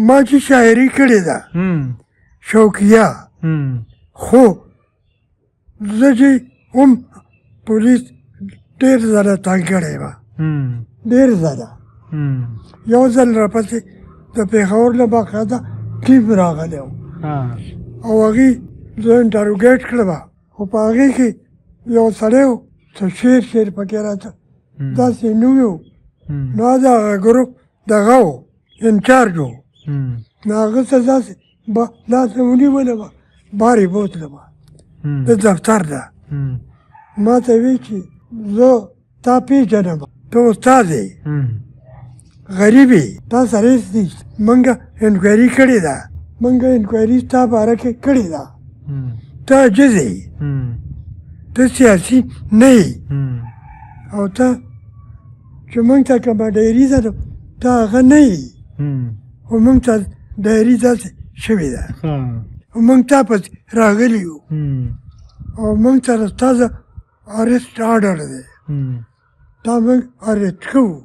ما چې شاعري کړې ده شوقیه، خو زه چې هم پولیس ډېر ځله تنګ کړی وه، ډېر ځله. یو ځل راپسې د پېښور له باقاعده ټیم راغلی و او هغې زه انټروګیټ کړم، خو په هغې کې یو سړی و، څه شعر شعر پکې راته داسې نوی و. نو د هغه ګروپ دغه و، انچارج و. نو هغه څه داسې لاس یې ونیولم، بار یې بوتلم د دفتر ده. ما ته وی چې زه تا پېژنم، ته استاد یې، غریب یې، تا سره هېڅ نشته. مونږ انکوایري کړې ده، مونږ انکوایري ستا باره کې کړې ده، ته عاجز یې، ته سیاسي نه یې، او ته چې مونږ ته کومه ډایري ده ته هغه نه یې، خو مونږ ته ډایري داسې شوې ده او مونږ تا پسې راغلي یو او مونږ ته ستا د ارست آرډر دی، تا مونږ ارست کوو،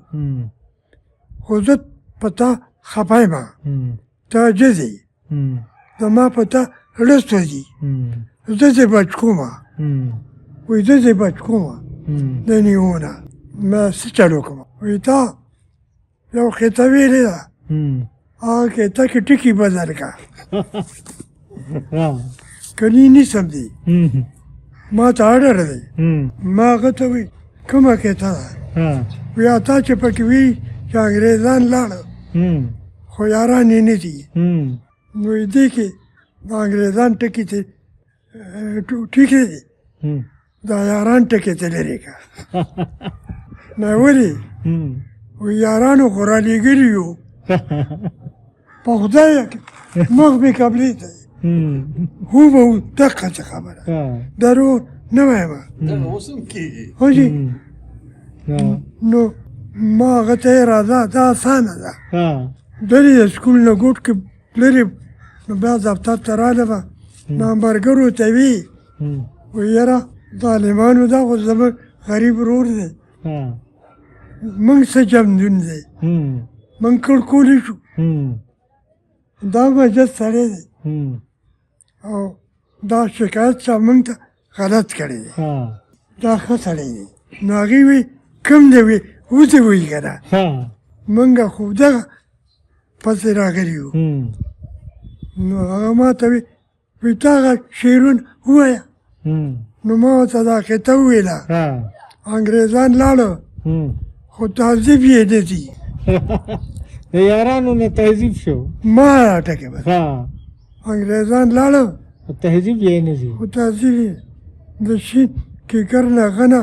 خو زه په تا خفه یم، ته عاجز یې، زما په تا زړه سوځي، زه دې بچ کوم، وایي زه دې بچ کوم د نیو نه. ما څه چل وکړم؟ وایي تا یو قطعه ویلې ده، هغه قطعه کې ټکي بدل کړه، کني نیسم دی، ما ته آرډر دی. ما هغه ته وایي کومه قطعه ده؟ ویا تا چې پکې وي چې انګریزان لاړه خو یاران یې نه دي، نو دې کې د انګریزان ټکي ته ټیک دی، دا یاران ټکي ته لرې کړه. نه ولې؟ وایي یارانو خو رالېږلي یو، په خدای مخ مې قبلې ته هو به دقه څه خبره درو نه وایم. دغه اوس هم کېږي. هو جي. نو ما هغه ته یې راځه دا اسانه ده، لرې د سکول نه ګوټ کې لرې. نو بیا دفتر ته رالمه، نو ملګرو ته وي وایي یاره ظالمانو دا خو زموږ غریب ورور دی، موږ څه جمدون دی، موږ کړ کولی شو، دا مجد سړی دی او دا شکایت چا موږ ته غلط کړی دی، دا ښه سړی دی. نو هغې وی کوم دی؟ وی ودې وایي که نه، موږ خو دغه پسې راغلي یو. نو هغه ما ته وی وی تا هغه شعرونه ووایه. نو ما ورته دا قطعه وویله، انګریزان لاړه خو تهذیب یې نه دي. د یارانو نه تهذیب شو. ما ټکی بس انګریزان لاړه خو تهذیب یې نه دي، خو تهذیب یې د شین کیکر نه غنه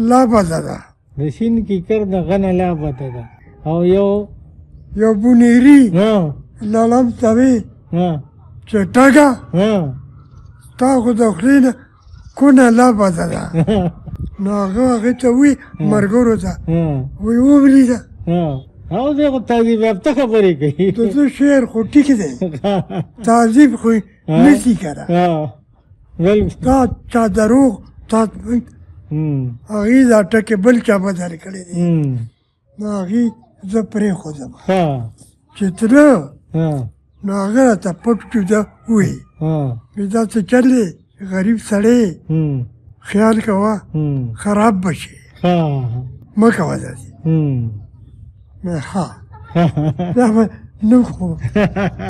لا بده ده، د شین کیکر نه غنه لا بده ده. او یو بونیري لړم ته وی چې ټګه تا خو د خولې نه کونه لا بده ده. نو هغه هغې ته وی ملګرو ته وی وبلیده. او دی خو تهذیب یافته خبرې کوي. د ده شعر خو ټیک دی، تهذیب خو نه سي که نه. تا چا دروغ تا هغې دا ټکی بل چا بدل کړی دی. نو هغې زه پرېښودم چې تله. نو هغه راته پټ جدا ووایي وی دا څه چل دی، غریب سړی خیال کوه خراب به شي، مه کوه داسې. ها دا به نه کوم.